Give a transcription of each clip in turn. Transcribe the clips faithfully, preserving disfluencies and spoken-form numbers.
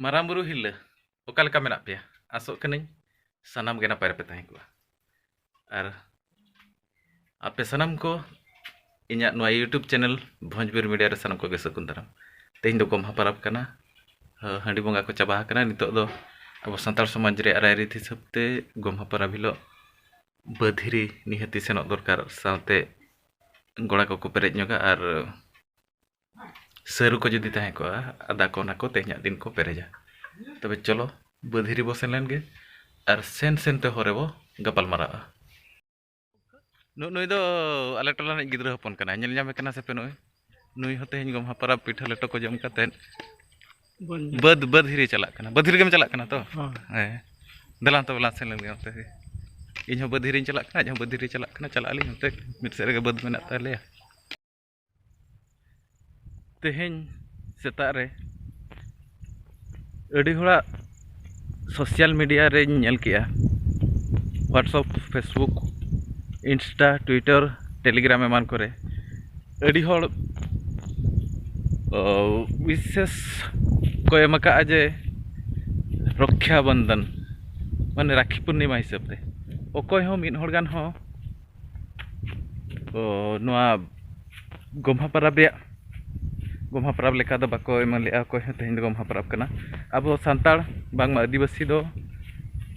ᱢᱟᱨᱟᱝ ᱵᱩᱨᱩ ᱦᱤᱨᱞᱟᱹ, ᱚᱠᱟ ᱞᱮᱠᱟ ᱢᱮᱱᱟᱜ ᱯᱮᱭᱟ? ᱟᱥᱚᱜ ᱠᱟᱹᱱᱟᱹᱧ ᱥᱟᱱᱟᱢ ᱜᱮ ᱱᱟᱯᱟᱭ ᱨᱮᱯᱮ ᱛᱟᱦᱮᱸ ᱠᱚᱜᱼᱟ᱾ ᱟᱨ ᱟᱯᱮ ᱥᱟᱱᱟᱢ ᱠᱚ ᱤᱧᱟᱹᱜ ᱱᱚᱣᱟ YouTube channel ᱵᱷᱚᱸᱡᱽᱵᱤᱨ ᱢᱤᱰᱤᱭᱟ ᱨᱮ ᱥᱟᱱᱟᱢ ᱠᱚᱜᱮ ᱥᱟᱹᱜᱩᱱ ᱫᱟᱨᱟᱢ᱾ ᱛᱮᱦᱮᱧ ᱫᱚ ᱜᱚᱢᱦᱟ ᱯᱚᱨᱚᱵᱽ ᱠᱟᱱᱟ᱾ ᱦᱟᱹ-, ᱦᱟᱺᱰᱤ ᱵᱚᱸᱜᱟ ᱠᱚ ᱪᱟᱵᱟ ᱟᱠᱟᱱᱟ᱾ ᱱᱤᱛᱚᱜ ᱫᱚ ᱟᱵᱚ ᱥᱟᱱᱛᱟᱲ ᱥᱚᱢᱟᱡᱽ ᱨᱮᱭᱟᱜ ᱨᱟᱭᱨᱤᱛ ᱦᱤᱥᱟᱹᱵ ᱛᱮ ᱜᱚᱢᱦᱟ ᱯᱚᱨᱚᱵᱽ ᱦᱤᱞᱳᱜ ᱵᱟᱹᱫᱽ ᱦᱤᱨᱤ ᱱᱤᱦᱟᱹᱛᱤ ᱥᱮᱱᱚᱜ ᱫᱚᱨᱠᱟᱨ, ᱥᱟᱶᱛᱮ ᱜᱚᱲᱟ ᱠᱚᱠᱚ ᱯᱮᱨᱮᱡ ᱧᱚᱜᱟ ᱟᱨ ᱥᱟᱹᱨᱩ ᱠᱚ ᱡᱩᱫᱤ ᱛᱟᱦᱮᱸ ᱠᱚᱜᱼᱟ, ᱟᱫᱟ ᱠᱚ, ᱚᱱᱟ ᱠᱚ ᱛᱮᱦᱮᱧᱟᱜ ᱫᱤᱱ ᱠᱚ ᱯᱮᱨᱮᱡᱟ᱾ ᱛᱚᱵᱮ ᱪᱚᱞᱚ, ᱵᱟᱹᱫᱽ ᱦᱤᱨᱤ ᱵᱚ ᱥᱮᱱ ᱞᱮᱱ ᱜᱮ ᱟᱨ ᱥᱮᱱ ᱥᱮᱱ ᱛᱮ ᱦᱚᱨ ᱨᱮᱵᱚ ᱜᱟᱯᱟᱞ ᱢᱟᱨᱟᱜᱼᱟ᱾ ᱱᱩ-, ᱱᱩᱭ ᱫᱚ ᱟᱞᱮ ᱴᱚᱞᱟ ᱨᱤᱱᱤᱡ ᱜᱤᱫᱽᱨᱟᱹ ᱦᱚᱯᱚᱱ ᱠᱟᱱᱟᱭ᱾ ᱧᱮᱞ ᱧᱟᱢᱮ ᱠᱟᱱᱟ ᱥᱮ ᱯᱮ ᱱᱩᱭ? ᱱᱩᱭ ᱦᱚᱸ ᱛᱮᱦᱮᱧ ᱜᱚᱢᱦᱟ ᱯᱚᱨᱚᱵᱽ ᱯᱤᱴᱷᱟᱹ ᱞᱮᱴᱚ ᱠᱚ ᱡᱚᱢ ᱠᱟᱛᱮᱫ ᱵᱟᱹᱫᱽ, ᱵᱟᱹᱫᱽ ᱦᱤᱨᱤ ᱪᱟᱞᱟᱜ ᱠᱟᱱᱟ᱾ ᱵᱟᱹᱫᱽ ᱦᱤᱨᱤ ᱜᱮᱢ ᱪᱟᱞᱟᱜ ᱠᱟᱱᱟ ᱛᱚ? ᱦᱳᱭ᱾ ᱦᱮᱸ᱾ ᱫᱮᱞᱟ ᱛᱚᱵᱮ ᱞᱟᱝ ᱥᱮᱱ ᱞᱮᱱ ᱜᱮ ᱚᱱᱛᱮ ᱜᱮ᱾ ᱤᱧ ᱦᱚᱸ ᱵᱟᱹᱫᱽ ᱦᱤᱨᱤᱧ ᱪᱟᱞᱟᱜ ᱠᱟᱱᱟ, ᱟᱡ ᱦᱚᱸ ᱵᱟᱹᱫᱽ ᱦᱤᱨᱤ ᱪᱟᱞᱟᱜ ᱠᱟᱱᱟ᱾ ᱪᱟᱞᱟᱜ ᱟᱹᱞᱤᱧ ᱚᱱᱛᱮ, ᱢᱤᱫ ᱥᱮᱫ ᱨᱮᱜᱮ ᱵᱟᱹᱫᱽ ᱢᱮᱱᱟᱜ ᱛᱟᱞᱮᱭᱟ᱾ ᱛᱮᱦᱮᱧ ᱥᱮᱛᱟᱜ ᱨᱮ ᱟᱹᱰᱤ ᱦᱚᱲᱟᱜ social media ᱨᱮᱧ ᱧᱮᱞ ᱠᱮᱜᱼᱟ, WhatsApp, Facebook, Insta, Twitter, Telegram ᱮᱢᱟᱱ ᱠᱚᱨᱮ ᱟᱹᱰᱤ ᱦᱚᱲ, ᱚ, ᱵᱤᱥᱮᱥ ᱠᱚ ᱮᱢ ᱟᱠᱟᱫᱼᱟ ᱡᱮ ᱨᱚᱠᱷᱟ ᱵᱚᱱᱫᱷᱚᱱ, ᱢᱟᱱᱮ ᱨᱟᱠᱷᱤ ᱯᱩᱨᱱᱤᱢᱟ ᱦᱤᱥᱟᱹᱵ ᱛᱮ ᱚᱠᱚᱭ ᱦᱚᱸ ᱢᱤᱫ ᱦᱚᱲ ᱜᱟᱱ ᱦᱚᱸ ᱚ, ᱱᱚᱣᱟ ᱜᱚᱢᱦᱟ ᱯᱚᱨᱚᱵᱽ ᱨᱮᱭᱟᱜ, ᱜᱚᱢᱦᱟ ᱯᱚᱨᱚᱵᱽ ᱞᱮᱠᱟ ᱫᱚ ᱵᱟᱠᱚ ᱮᱢᱟᱱ ᱞᱮᱜᱼᱟ ᱚᱠᱚᱭ ᱦᱚᱸ᱾ ᱛᱮᱦᱮᱧ ᱫᱚ ᱜᱚᱢᱦᱟ ᱯᱚᱨᱚᱵᱽ ᱠᱟᱱᱟ᱾ ᱟᱵᱚ ᱥᱟᱱᱛᱟᱲ, ᱵᱟᱝᱢᱟ ᱟᱹᱫᱤᱵᱟᱹᱥᱤ ᱫᱚ,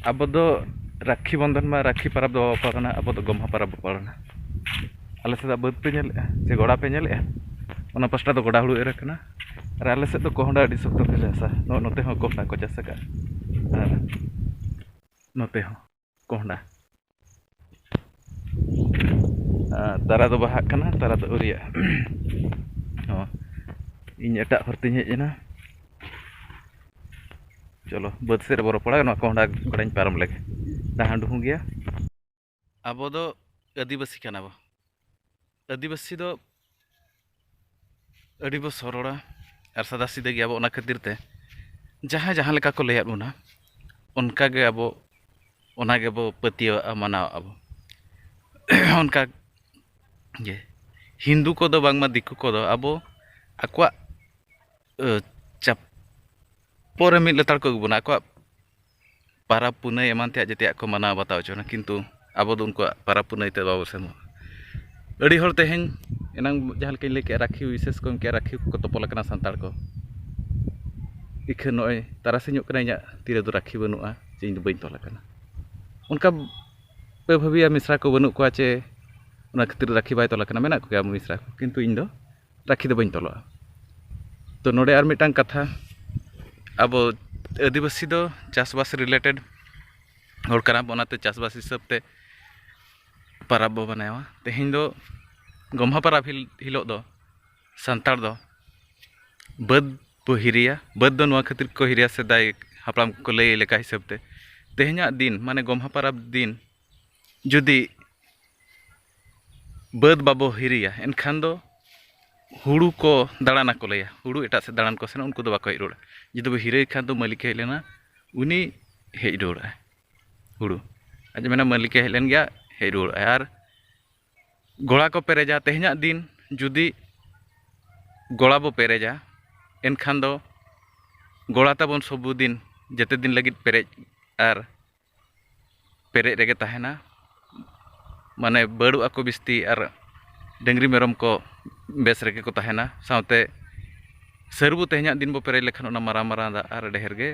ᱟᱵᱚ ᱫᱚ ᱨᱟᱹᱠᱷᱤ ᱵᱚᱱᱫᱷᱚᱱ ᱢᱟ, ᱨᱟᱹᱠᱷᱤ ᱯᱚᱨᱚᱵᱽ ᱫᱚ ᱵᱟᱵᱚ ᱯᱟᱞᱚᱱᱟ, ᱟᱵᱚ ᱫᱚ ᱜᱚᱢᱦᱟ ᱯᱚᱨᱚᱵᱽ ᱵᱚ ᱯᱟᱞᱚᱱᱟ᱾ ᱟᱞᱮ ᱥᱮᱫᱟᱜ ᱵᱟᱹᱫᱽ ᱯᱮ ᱧᱮᱞᱮᱜᱼᱟ ᱥᱮ ᱜᱚᱰᱟ ᱯᱮ ᱧᱮᱞᱮᱜᱼᱟ? ᱚᱱᱟ ᱯᱟᱥᱴᱟ ᱫᱚ ᱜᱚᱰᱟ ᱦᱩᱲᱩ ᱮᱨ ᱟᱠᱟᱱᱟ᱾ ᱟᱨ ᱟᱞᱮ ᱥᱮᱫ ᱫᱚ ᱠᱚᱦᱰᱟ ᱟᱹᱰᱤ ᱥᱚᱠᱛᱚ ᱠᱚ ᱪᱟᱥᱟ᱾ ᱱᱚᱜᱼᱚ ᱱᱚᱛᱮ ᱦᱚᱸ ᱠᱚᱦᱰᱟ ᱠᱚ ᱪᱟᱥ ᱟᱠᱟᱫᱼᱟ᱾ ᱟᱨ ᱱᱚᱛᱮ ᱦᱚᱸ ᱠᱚᱦᱰᱟ᱾ ᱟᱨ ᱛᱟᱨᱟ ᱫᱚ ᱵᱟᱦᱟᱜ ᱠᱟᱱᱟ, ᱛᱟᱨᱟ ᱫᱚ ᱟᱹᱣᱨᱤᱭᱟᱜᱼᱟ᱾ ᱦᱚᱸ, ᱤᱧ ᱮᱴᱟᱜ ᱦᱚᱨ ᱛᱤᱧ ᱦᱮᱡ ᱮᱱᱟ᱾ ᱪᱚᱞᱚ, ᱵᱟᱹᱫᱽ ᱥᱮᱫ ᱨᱮᱵᱚ ᱨᱚᱯᱚᱲᱟ, ᱱᱚᱣᱟ ᱠᱚᱦᱰᱟ ᱜᱚᱰᱟᱧ ᱯᱟᱨᱚᱢ ᱞᱮᱜᱮ᱾ ᱰᱟᱦᱟᱱ ᱰᱩᱦᱩ ᱜᱮᱭᱟ᱾ ᱟᱵᱚ ᱫᱚ ᱟᱹᱫᱤᱵᱟᱹᱥᱤ ᱠᱟᱱᱟ ᱵᱚ᱾ ᱟᱹᱫᱤᱵᱟᱹᱥᱤ ᱫᱚ ᱟᱹᱰᱤ ᱵᱚ ᱥᱚᱨᱚᱲᱟ ᱟᱨ ᱥᱟᱫᱟ ᱥᱤᱫᱟᱹ ᱜᱮᱭᱟ ᱵᱚ᱾ ᱚᱱᱟ ᱠᱷᱟᱹᱛᱤᱨ ᱛᱮ ᱡᱟᱦᱟᱸᱭ ᱡᱟᱦᱟᱸ ᱞᱮᱠᱟ ᱠᱚ ᱞᱟᱹᱭᱟᱫ ᱵᱚᱱᱟ, ᱚᱱᱠᱟ ᱜᱮ ᱟᱵᱚ, ᱚᱱᱟ ᱜᱮᱵᱚ ᱯᱟᱹᱛᱭᱟᱹᱣᱟᱜᱼᱟ, ᱢᱟᱱᱟᱣᱟᱜᱼᱟ ᱵᱚ᱾ ᱚᱱᱠᱟ ᱜᱮ ᱦᱤᱱᱫᱩ ᱠᱚᱫᱚ, ᱵᱟᱝᱢᱟ ᱫᱤᱠᱩ ᱠᱚᱫᱚ ᱟᱵᱚ ᱟᱠᱚᱣᱟᱜ, ᱟᱹ, ᱪᱟᱯ-, ᱯᱚᱨᱮ ᱢᱤᱫ ᱞᱮᱛᱟᱲ ᱠᱚ ᱟᱹᱜᱩ ᱵᱚᱱᱟ, ᱟᱠᱚᱣᱟᱜ ᱯᱟᱨᱟᱵᱽ ᱯᱩᱱᱟᱹᱭ ᱮᱢᱟᱱ ᱛᱮᱭᱟᱜ ᱡᱮᱛᱮᱭᱟᱜ ᱠᱚ ᱢᱟᱱᱟᱣ ᱵᱟᱛᱟᱣ ᱦᱚᱪᱚ ᱵᱚᱱᱟ, ᱠᱤᱱᱛᱩ ᱟᱵᱚ ᱫᱚ ᱩᱱᱠᱩᱣᱟᱜ ᱯᱟᱨᱟᱵᱽ ᱯᱩᱱᱟᱹᱭ ᱛᱮ ᱵᱟᱵᱚ ᱥᱮᱱᱚᱜᱼᱟ᱾ ᱟᱹᱰᱤ ᱦᱚᱲ ᱛᱮᱦᱮᱧ, ᱮᱱᱟᱝ ᱡᱟᱦᱟᱸ ᱞᱮᱠᱟᱧ ᱞᱟᱹᱭ ᱠᱮᱜᱼᱟ, ᱨᱟᱹᱠᱷᱤ ᱵᱤᱥᱮᱥ ᱠᱚ ᱮᱢ ᱠᱮᱜᱼᱟ, ᱨᱟᱹᱠᱷᱤ ᱠᱚᱠᱚ ᱛᱚᱯᱚᱞ ᱟᱠᱟᱱᱟ ᱥᱟᱱᱛᱟᱲ ᱠᱚ᱾ ᱤᱠᱷᱟᱹᱱ ᱱᱚᱜᱼᱚᱭ ᱛᱟᱨᱟᱥᱤᱧᱚᱜ ᱠᱟᱱᱟ, ᱤᱧᱟᱹᱜ ᱛᱤ ᱨᱮᱫᱚ ᱨᱟᱹᱠᱷᱤ ᱵᱟᱹᱱᱩᱜᱼᱟ, ᱡᱮ ᱤᱧ ᱫᱚ ᱵᱟᱹᱧ ᱛᱚᱞ ᱟᱠᱟᱱᱟ᱾ ᱚᱱᱠᱟ ᱯᱮ ᱵᱷᱟᱹᱵᱤᱭᱟ ᱢᱤᱥᱨᱟ ᱠᱚ ᱵᱟᱹᱱᱩᱜ ᱠᱚᱣᱟ ᱪᱮ ᱚᱱᱟ ᱠᱷᱟᱹᱛᱤᱨ ᱨᱟᱹᱠᱷᱤ ᱵᱟᱭ ᱛᱚᱞ ᱟᱠᱟᱱᱟ, ᱢᱮᱱᱟᱜ ᱠᱚᱜᱮᱭᱟ ᱟᱵᱚ ᱢᱤᱥᱨᱟ ᱠᱚ, ᱠᱤᱱᱛᱩ ᱤᱧ ᱫᱚ ᱨᱟᱹᱠᱷᱤ ᱫᱚ ᱵᱟᱹᱧ ᱛᱚᱞᱚᱜᱼᱟ᱾ ᱛᱚ ᱱᱚᱰᱮ ᱟᱨ ᱢᱤᱫᱴᱟᱝ ᱠᱟᱛᱷᱟ, ᱟᱵᱚ ᱟᱹᱫᱤᱵᱟᱹᱥᱤ ᱫᱚ ᱪᱟᱥᱵᱟᱥ related ᱦᱚᱲ ᱠᱟᱱᱟ ᱵᱚᱱ, ᱚᱱᱟᱛᱮ ᱪᱟᱥᱵᱟᱥ ᱦᱤᱥᱟᱹᱵ ᱛᱮ ᱯᱟᱨᱟᱵᱽ ᱵᱚ ᱢᱟᱱᱟᱣᱟ᱾ ᱛᱮᱦᱮᱧ ᱫᱚ ᱜᱚᱢᱦᱟ ᱯᱟᱨᱟᱵᱽ ᱦᱤᱞ-, ᱦᱤᱞᱳᱜ ᱫᱚ ᱥᱟᱱᱛᱟᱲ ᱫᱚ ᱵᱟᱹᱫᱽ ᱵᱚ ᱦᱤᱨᱤᱭᱟ᱾ ᱵᱟᱹᱫᱽ ᱫᱚ ᱱᱚᱣᱟ ᱠᱷᱟᱹᱛᱤᱨ ᱠᱚ ᱦᱤᱨᱤᱭᱟ, ᱥᱮᱫᱟᱭ ᱦᱟᱯᱲᱟᱢ ᱠᱚᱠᱚ ᱞᱟᱹᱭ ᱞᱮᱠᱟ ᱦᱤᱥᱟᱹᱵ ᱛᱮ, ᱛᱮᱦᱮᱧᱟᱜ ᱫᱤᱱ, ᱢᱟᱱᱮ ᱜᱚᱢᱦᱟ ᱯᱟᱨᱟᱵᱽ ᱫᱤᱱ ᱡᱩᱫᱤ ᱵᱟᱹᱫᱽ ᱵᱟᱵᱚ ᱦᱤᱨᱤᱭᱟ, ᱮᱱᱠᱷᱟᱱ ᱫᱚ ᱦᱩᱲᱩ ᱠᱚ ᱫᱟᱬᱟᱱᱟ ᱠᱚ ᱞᱟᱹᱭᱟ, ᱦᱩᱲᱩ ᱮᱴᱟᱜ ᱥᱮᱫ ᱫᱟᱬᱟᱱ ᱠᱚ ᱥᱮᱱᱚᱜ, ᱩᱱᱠᱩ ᱫᱚ ᱵᱟᱠᱚ ᱦᱮᱡ ᱨᱩᱣᱟᱹᱲᱟ᱾ ᱡᱩᱫᱤ ᱵᱚ ᱦᱤᱨᱟᱹᱭ ᱠᱷᱟᱱ ᱫᱚ ᱢᱟᱹᱞᱤᱠᱮ ᱦᱮᱡ ᱞᱮᱱᱟ, ᱩᱱᱤ ᱦᱮᱡ ᱨᱩᱣᱟᱹᱲᱟᱭ ᱦᱩᱲᱩ᱾ ᱟᱡ ᱢᱮᱱᱟ ᱢᱟᱹᱞᱤᱠᱮ ᱦᱮᱡ ᱞᱮᱱ ᱜᱮᱭᱟ, ᱦᱮᱡ ᱨᱩᱣᱟᱹᱲᱟᱭ᱾ ᱟᱨ ᱜᱚᱲᱟ ᱠᱚ ᱯᱮᱨᱮᱡᱟ᱾ ᱛᱮᱦᱮᱧᱟᱜ ᱫᱤᱱ ᱡᱩᱫᱤ ᱜᱚᱲᱟ ᱵᱚ ᱯᱮᱨᱮᱡᱟ, ᱮᱱᱠᱷᱟᱱ ᱫᱚ ᱜᱚᱲᱟ ᱛᱟᱵᱚᱱ ᱥᱚᱵᱩ ᱫᱤᱱ, ᱡᱮᱛᱮ ᱫᱤᱱ ᱞᱟᱹᱜᱤᱫ ᱯᱮᱨᱮᱡ ᱟᱨ ᱯᱮᱨᱮᱡ ᱨᱮᱜᱮ ᱛᱟᱦᱮᱱᱟ᱾ ᱢᱟᱱᱮ ᱵᱟᱹᱲᱩᱜ ᱟᱠᱚ ᱵᱤᱥᱛᱤ ᱟᱨ ᱰᱟᱹᱝᱨᱤ ᱢᱮᱨᱚᱢ ᱠᱚ ᱵᱮᱥ ᱨᱮᱜᱮ ᱠᱚ ᱛᱟᱦᱮᱱᱟ᱾ ᱥᱟᱶᱛᱮ ᱥᱟᱹᱨᱵᱩ ᱛᱮᱦᱮᱧᱟᱜ ᱫᱤᱱ ᱵᱚ ᱯᱮᱨᱮᱡ ᱞᱮᱠᱷᱟᱱ ᱚᱱᱟ ᱢᱟᱨᱟᱝ ᱢᱟᱨᱟᱝ ᱫᱟᱜ ᱟᱨ ᱰᱷᱮᱨ ᱜᱮ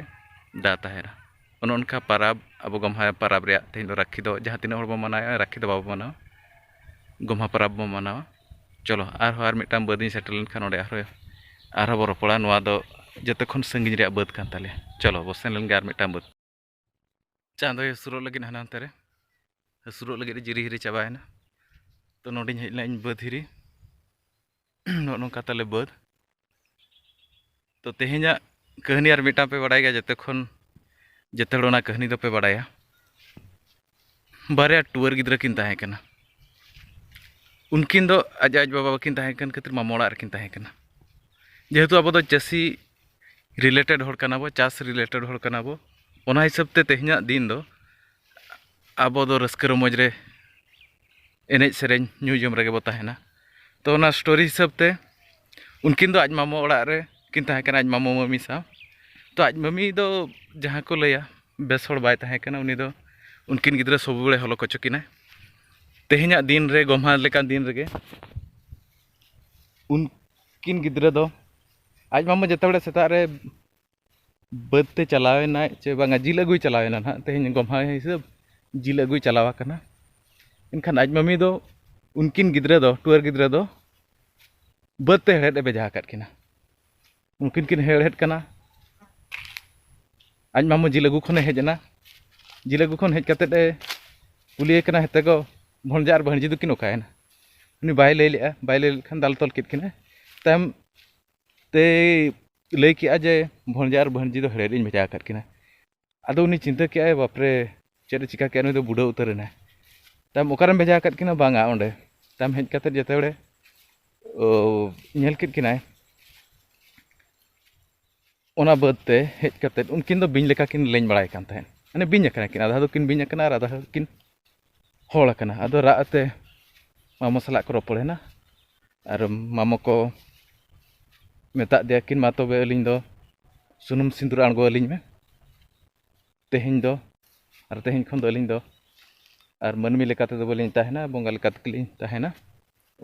ᱫᱟᱜ ᱛᱟᱦᱮᱱᱟ᱾ ᱚᱱᱮ ᱚᱱᱠᱟ ᱯᱟᱨᱟᱵᱽ, ᱟᱵᱚ ᱜᱚᱢᱦᱟ ᱯᱟᱨᱟᱵᱽ ᱨᱮᱭᱟᱜ ᱛᱮᱦᱮᱧ ᱫᱚ ᱨᱟᱹᱠᱷᱤ ᱫᱚ ᱡᱟᱦᱟᱸ ᱛᱤᱱᱟᱹᱜ ᱦᱚᱲ ᱵᱚ ᱢᱟᱱᱟᱣᱮᱫᱼᱟ, ᱨᱟᱹᱠᱷᱤ ᱫᱚ ᱵᱟᱵᱚ ᱢᱟᱱᱟᱣᱟ, ᱜᱚᱢᱦᱟ ᱯᱟᱨᱟᱵᱽ ᱵᱚ ᱢᱟᱱᱟᱣᱟ᱾ ᱪᱚᱞᱚ, ᱟᱨᱦᱚᱸ ᱟᱨ ᱢᱤᱫᱴᱟᱝ ᱵᱟᱹᱫᱤᱧ ᱥᱮᱴᱮᱨ ᱞᱮᱱᱠᱷᱟᱱ ᱚᱸᱰᱮ ᱟᱨᱦᱚᱸ, ᱟᱨᱦᱚᱸ ᱵᱚ ᱨᱚᱯᱚᱲᱟ᱾ ᱱᱚᱣᱟ ᱫᱚ ᱡᱚᱛᱚ ᱠᱷᱚᱱ ᱥᱟᱺᱜᱤᱧ ᱨᱮᱭᱟᱜ ᱵᱟᱹᱫᱽ ᱠᱟᱱ ᱛᱟᱞᱮᱭᱟ᱾ ᱪᱚᱞᱚ ᱵᱚ ᱥᱮᱱ ᱞᱮᱱ ᱜᱮ ᱟᱨ ᱢᱤᱫᱴᱟᱝ ᱵᱟᱹᱫᱽ᱾ ᱪᱟᱸᱫᱚᱭ ᱦᱟᱹᱥᱩᱨᱚᱜ ᱞᱟᱹᱜᱤᱫ ᱦᱟᱱᱮ ᱦᱟᱱᱛᱮ ᱨᱮ, ᱦᱟᱹᱥᱩᱨᱚᱜ ᱞᱟᱹᱜᱤᱫ ᱮ ᱡᱤᱨᱤ ᱦᱤᱨᱤ ᱪᱟᱵᱟᱭᱮᱱᱟ᱾ ᱛᱚ ᱱᱚᱰᱮᱧ ᱦᱮᱡ ᱞᱮᱱᱟ ᱤᱧ ᱵᱟᱹᱫᱽ ᱦᱤᱨᱤ᱾ ᱱᱚᱜᱼᱚ ᱱᱚᱝᱠᱟ ᱛᱟᱞᱮ ᱵᱟᱹᱫᱽ᱾ ᱛᱚ ᱛᱮᱦᱮᱧᱟᱜ ᱠᱟᱹᱦᱱᱤ ᱟᱨ ᱢᱤᱫᱴᱟᱝ ᱯᱮ ᱵᱟᱲᱟᱭ ᱜᱮᱭᱟ, ᱡᱚᱛᱚ ᱠᱷᱚᱱ, ᱡᱚᱛᱚ ᱦᱚᱲ ᱚᱱᱟ ᱠᱟᱹᱦᱱᱤ ᱫᱚᱯᱮ ᱵᱟᱲᱟᱭᱟ᱾ ᱵᱟᱨᱭᱟ ᱴᱩᱣᱟᱹᱨ ᱜᱤᱫᱽᱨᱟᱹ ᱠᱤᱱ ᱛᱟᱦᱮᱸ ᱠᱟᱱᱟ᱾ ᱩᱱᱠᱤᱱ ᱫᱚ ᱟᱡ ᱟᱡ ᱵᱟᱵᱟ ᱵᱟᱹᱠᱤᱱ ᱛᱟᱦᱮᱸ ᱠᱟᱱ ᱠᱷᱟᱹᱛᱤᱨ ᱢᱟᱢᱚ ᱚᱲᱟᱜ ᱨᱮᱠᱤᱱ ᱛᱟᱦᱮᱸ ᱠᱟᱱᱟ᱾ ᱡᱮᱦᱮᱛᱩ ᱟᱵᱚ ᱫᱚ ᱪᱟᱹᱥᱤ related ᱦᱚᱲ ᱠᱟᱱᱟ ᱵᱚ, ᱪᱟᱥ related ᱦᱚᱲ ᱠᱟᱱᱟ ᱵᱚ, ᱚᱱᱟ ᱦᱤᱥᱟᱹᱵ ᱛᱮ ᱛᱮᱦᱮᱧᱟᱜ ᱫᱤᱱ ᱫᱚ ᱟᱵᱚ ᱫᱚ ᱨᱟᱹᱥᱠᱟᱹ ᱨᱚᱢᱚᱡᱽ ᱨᱮ, ᱮᱱᱮᱡ ᱥᱮᱨᱮᱧ ᱧᱩ ᱡᱚᱢ ᱨᱮᱜᱮ ᱵᱚ ᱛᱟᱦᱮᱱᱟ᱾ ᱛᱚ ᱚᱱᱟ story ᱦᱤᱥᱟᱹᱵ ᱛᱮ ᱩᱱᱠᱤᱱ ᱫᱚ ᱟᱡ ᱢᱟᱢᱚ ᱚᱲᱟᱜ ᱨᱮ ᱠᱤᱱ ᱛᱟᱦᱮᱸ ᱠᱟᱱᱟ, ᱟᱡ ᱢᱟᱢᱚ ᱢᱟᱹᱢᱤ ᱥᱟᱶ᱾ ᱛᱚ ᱟᱡ ᱢᱟᱹᱢᱤ ᱫᱚ ᱡᱟᱦᱟᱸ ᱠᱚ ᱞᱟᱹᱭᱟ, ᱵᱮᱥ ᱦᱚᱲ ᱵᱟᱭ ᱛᱟᱦᱮᱸ ᱠᱟᱱᱟ᱾ ᱩᱱᱤ ᱫᱚ ᱩᱱᱠᱤᱱ ᱜᱤᱫᱽᱨᱟᱹ ᱥᱚᱵ ᱵᱮᱲᱮ ᱦᱚᱞᱚ ᱠᱚᱪᱚ ᱠᱤᱱᱟᱭ᱾ ᱛᱮᱦᱮᱧᱟᱜ ᱫᱤᱱ ᱨᱮ, ᱜᱚᱢᱦᱟ ᱞᱮᱠᱟᱱ ᱫᱤᱱ ᱨᱮᱜᱮ ᱩᱱᱠᱤᱱ ᱜᱤᱫᱽᱨᱟᱹ ᱫᱚ ᱟᱡ ᱢᱟᱢᱟ ᱡᱮᱛᱮ ᱵᱮᱲᱮ ᱥᱮᱛᱟᱜ ᱨᱮ ᱵᱟᱹᱫᱽ ᱛᱮ ᱪᱟᱞᱟᱣ ᱮᱱᱟᱭ ᱪᱮ ᱵᱟᱝᱟ, ᱡᱤᱞ ᱟᱹᱜᱩᱭ ᱪᱟᱞᱟᱣ ᱮᱱᱟ ᱱᱟᱦᱟᱜ, ᱛᱮᱦᱮᱧ ᱜᱚᱢᱦᱟ ᱦᱤᱥᱟᱹᱵ ᱡᱤᱞ ᱟᱹᱜᱩᱭ ᱪᱟᱞᱟᱣ ᱟᱠᱟᱱᱟ᱾ ᱮᱱᱠᱷᱟᱱ ᱟᱡ ᱢᱟᱹᱢᱤ ᱫᱚ ᱩᱱᱠᱤᱱ ᱜᱤᱫᱽᱨᱟᱹ ᱫᱚ, ᱴᱩᱣᱟᱹᱨ ᱜᱤᱫᱽᱨᱟᱹ ᱫᱚ ᱵᱟᱹᱫᱽ ᱛᱮ ᱦᱮᱲᱦᱮᱫ ᱮ ᱵᱷᱮᱡᱟ ᱟᱠᱟᱫ ᱠᱤᱱᱟ᱾ ᱩᱱᱠᱤᱱ ᱠᱤᱱ ᱦᱮᱲᱦᱮᱫ ᱠᱟᱱᱟ᱾ ᱟᱡ ᱢᱟᱢᱚ ᱡᱤᱞ ᱟᱹᱜᱩ ᱠᱷᱚᱱᱮ ᱦᱮᱡ ᱮᱱᱟ᱾ ᱡᱤᱞ ᱟᱹᱜᱩ ᱠᱷᱚᱱ ᱦᱮᱡ ᱠᱟᱛᱮᱫ ᱮ ᱠᱩᱞᱤᱭᱮ ᱠᱟᱱᱟ, "ᱦᱮᱛᱮ ᱜᱚ, ᱵᱷᱚᱸᱡᱟ ᱟᱨ ᱵᱷᱟᱹᱬᱡᱤ ᱫᱚᱠᱤᱱ ᱚᱠᱟᱭᱮᱱᱟ?" ᱩᱱᱤ ᱵᱟᱭ ᱞᱟᱹᱭ ᱞᱮᱜᱼᱟ᱾ ᱵᱟᱭ ᱞᱟᱹᱭ ᱞᱮᱠᱷᱟᱱ ᱫᱟᱞ ᱛᱚᱞ ᱠᱮᱫ ᱠᱤᱱᱟᱹ᱾ ᱛᱟᱭᱚᱢ ᱛᱮᱭ ᱞᱟᱹᱭ ᱠᱮᱜᱼᱟ ᱡᱮ, "ᱵᱷᱚᱸᱡᱟ ᱟᱨ ᱵᱷᱟᱹᱬᱡᱤ ᱫᱚ ᱦᱮᱲᱦᱮᱫ ᱤᱧ ᱵᱷᱮᱡᱟ ᱟᱠᱟᱫ ᱠᱤᱱᱟ᱾" ᱟᱫᱚ ᱩᱱᱤ ᱪᱤᱱᱛᱟᱹ ᱠᱮᱜᱼᱟᱭ, "ᱵᱟᱯᱨᱮ, ᱪᱮᱫ ᱮ ᱪᱤᱠᱟ ᱠᱮᱜᱼᱟ? ᱱᱩᱭ ᱫᱚ ᱵᱩᱰᱷᱟᱹ ᱩᱛᱟᱹᱨ ᱮᱱᱟᱭ᱾ ᱛᱟᱭᱚᱢ ᱚᱠᱟᱨᱮᱢ ᱵᱷᱮᱡᱟ ᱟᱠᱟᱫ ᱠᱤᱱᱟ?" "ᱵᱟᱝᱟ, ᱚᱸᱰᱮ᱾" ᱛᱟᱭᱚᱢ ᱦᱮᱡ ᱠᱟᱛᱮᱫ ᱡᱮᱛᱮ ᱦᱚᱲᱮ, ᱚ, ᱧᱮᱞ ᱠᱮᱫ ᱠᱤᱱᱟᱭ, ᱚᱱᱟ ᱵᱟᱹᱫᱽ ᱛᱮ ᱦᱮᱡ ᱠᱟᱛᱮᱫ ᱩᱱᱠᱤᱱ ᱫᱚ ᱵᱤᱧ ᱞᱮᱠᱟ ᱠᱤᱱ ᱞᱮᱧ ᱵᱟᱲᱟᱭ ᱠᱟᱱ ᱛᱟᱦᱮᱸᱫ᱾ ᱢᱟᱱᱮ ᱵᱤᱧ ᱟᱠᱟᱱᱟ ᱠᱤᱱ, ᱟᱫᱷᱟ ᱫᱚᱠᱤᱱ ᱵᱤᱧ ᱟᱠᱟᱱᱟ ᱟᱨ ᱟᱫᱷᱟ ᱫᱚᱠᱤᱱ ᱦᱚᱲ ᱟᱠᱟᱱᱟ᱾ ᱟᱫᱚ ᱨᱟᱜ ᱟᱛᱮ ᱢᱟᱢᱚ ᱥᱟᱞᱟᱜ ᱠᱚ ᱨᱚᱯᱚᱲ ᱮᱱᱟ᱾ ᱟᱨ ᱢᱟᱢᱚ ᱠᱚ ᱢᱮᱛᱟᱫ ᱫᱮᱭᱟ ᱠᱤᱱ, "ᱢᱟ ᱛᱚᱵᱮ ᱟᱹᱞᱤᱧ ᱫᱚ ᱥᱩᱱᱩᱢ ᱥᱤᱸᱫᱩᱨ ᱟᱬᱜᱚ ᱟᱹᱞᱤᱧ ᱢᱮ ᱛᱮᱦᱮᱧ ᱫᱚ, ᱟᱨ ᱛᱮᱦᱮᱧ ᱠᱷᱚᱱ ᱫᱚ ᱟᱹᱞᱤᱧ ᱫᱚ ᱟᱨ ᱢᱟᱹᱱᱢᱤ ᱞᱮᱠᱟ ᱛᱮᱫᱚ ᱵᱟᱹᱞᱤᱧ ᱛᱟᱦᱮᱱᱟ, ᱵᱚᱸᱜᱟ ᱞᱮᱠᱟ ᱛᱮᱜᱮᱞᱤᱧ ᱛᱟᱦᱮᱱᱟ᱾"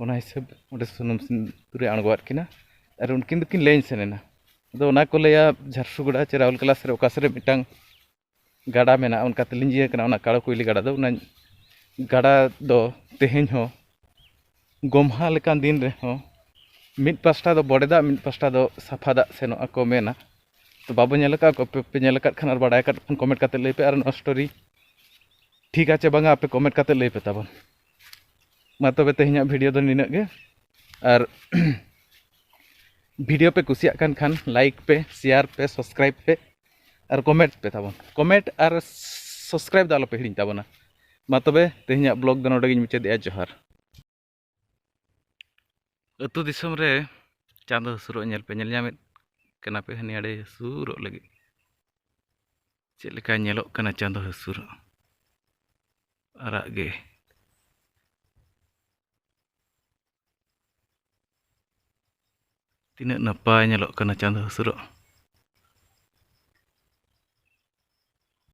ᱚᱱᱟ ᱦᱤᱥᱟᱹᱵ ᱚᱸᱰᱮ ᱥᱩᱱᱩᱢ ᱥᱤᱸᱫᱩᱨᱮ ᱟᱬᱜᱚᱣᱟᱫ ᱠᱤᱱᱟ ᱟᱨ ᱩᱱᱠᱤᱱ ᱫᱚᱠᱤᱱ ᱞᱮᱧ ᱥᱮᱱ ᱮᱱᱟ᱾ ᱟᱫᱚ ᱚᱱᱟ ᱠᱚ ᱞᱟᱹᱭᱟ, ᱡᱷᱟᱨᱥᱩᱜᱩᱲᱟ ᱪᱮ ᱨᱟᱣᱩᱞᱠᱮᱞᱟ ᱥᱮᱫ ᱨᱮ ᱚᱠᱟ ᱥᱮᱫ ᱨᱮ ᱢᱤᱫᱴᱟᱝ ᱜᱟᱰᱟ ᱢᱮᱱᱟᱜᱼᱟ, ᱚᱱᱠᱟᱛᱮ ᱞᱤᱸᱡᱤ ᱟᱠᱟᱱᱟ ᱚᱱᱟ ᱠᱟᱲᱚ ᱠᱩᱭᱞᱤ ᱜᱟᱰᱟ ᱫᱚ᱾ ᱚᱱᱟ ᱜᱟᱰᱟ ᱫᱚ ᱛᱮᱦᱮᱧ ᱦᱚᱸ ᱜᱚᱢᱦᱟ ᱞᱮᱠᱟᱱ ᱫᱤᱱ ᱨᱮᱦᱚᱸ ᱢᱤᱫ ᱯᱟᱥᱴᱟ ᱫᱚ ᱵᱚᱰᱮ ᱫᱟᱜ, ᱢᱤᱫ ᱯᱟᱥᱴᱟ ᱫᱚ ᱥᱟᱯᱷᱟ ᱫᱟᱜ ᱥᱮᱱᱚᱜᱼᱟ ᱠᱚ ᱢᱮᱱᱟ᱾ ᱛᱚ ᱵᱟᱵᱚ ᱧᱮᱞ ᱟᱠᱟᱫ ᱠᱚ, ᱯᱮ, ᱯᱮ ᱧᱮᱞ ᱟᱠᱟᱫ ᱠᱷᱟᱱ ᱟᱨ ᱵᱟᱰᱟᱭ ᱟᱠᱟᱫ ᱠᱷᱟᱱ ᱠᱚᱢᱮᱱᱴ ᱠᱟᱛᱮ ᱞᱟᱹᱭ ᱯᱮ᱾ ᱟᱨ ᱱᱚᱣᱟ ᱥᱴᱳᱨᱤ ᱴᱷᱤᱠ ᱟᱪᱮ ᱵᱟᱝᱟ, ᱟᱯᱮ ᱠᱚᱢᱮᱱᱴ ᱠᱟᱛᱮ ᱞᱟᱹᱭ ᱯᱮ ᱛᱟᱵᱚᱱ᱾ ᱢᱟ ᱛᱚᱵᱮ ᱛᱮᱦᱮᱧᱟᱜ ᱵᱷᱤᱰᱤᱭᱳ ᱫᱚ ᱱᱤᱱᱟᱹᱜ ᱜᱮ᱾ ᱟᱨ ᱵᱷᱤᱰᱤᱭᱳ ᱯᱮ ᱠᱩᱥᱤᱭᱟᱜ ᱠᱟᱱ ᱠᱷᱟᱱ ᱞᱟᱭᱤᱠ ᱯᱮ, ᱥᱮᱭᱟᱨ ᱯᱮ, ᱥᱟᱵᱥᱠᱨᱟᱭᱤᱵ ᱯᱮ ᱟᱨ ᱠᱚᱢᱮᱱᱴ ᱯᱮ ᱛᱟᱵᱚᱱ᱾ ᱠᱚᱢᱮᱱᱴ ᱟᱨ ᱥᱟᱵᱥᱠᱨᱟᱭᱤᱵ ᱫᱚ ᱟᱞᱚᱯᱮ ᱦᱤᱲᱤᱧ ᱛᱟᱵᱚᱱᱟ᱾ ᱢᱟ ᱛᱚᱵᱮ ᱛᱮᱦᱮᱧᱟᱜ ᱵᱞᱚᱜ ᱫᱚ ᱱᱚᱰᱮ ᱜᱤᱧ ᱢᱩᱪᱟᱹᱫᱮᱜᱼᱟ᱾ ᱡᱚᱦᱟᱨ᱾ ᱟᱹᱛᱩ ᱫᱤᱥᱚᱢ ᱨᱮ ᱪᱟᱸᱫᱚ ᱦᱟᱹᱥᱩᱨᱚᱜ ᱧᱮᱞ ᱯᱮ, ᱧᱮᱞ ᱧᱟᱢᱮᱫ ᱠᱟᱱᱟ ᱯᱮ ᱦᱟᱹᱱᱤ ᱟᱲᱮ ᱦᱟᱹᱥᱩᱨᱚᱜ ᱞᱟᱹᱜᱤᱫ᱾ ᱪᱮᱫ ᱞᱮᱠᱟ ᱧᱮᱞᱚᱜ ᱠᱟᱱᱟ ᱪᱟᱸᱫᱚ ᱦᱟᱹᱥᱩᱨᱚᱜ ᱟᱨᱟᱜ ᱜᱮ᱾ ᱛᱤᱱᱟᱹᱜ ᱱᱟᱯᱟᱭ ᱧᱮᱞᱚᱜ ᱠᱟᱱᱟ ᱪᱟᱸᱫᱚ ᱦᱟᱹᱥᱩᱨᱚᱜ᱾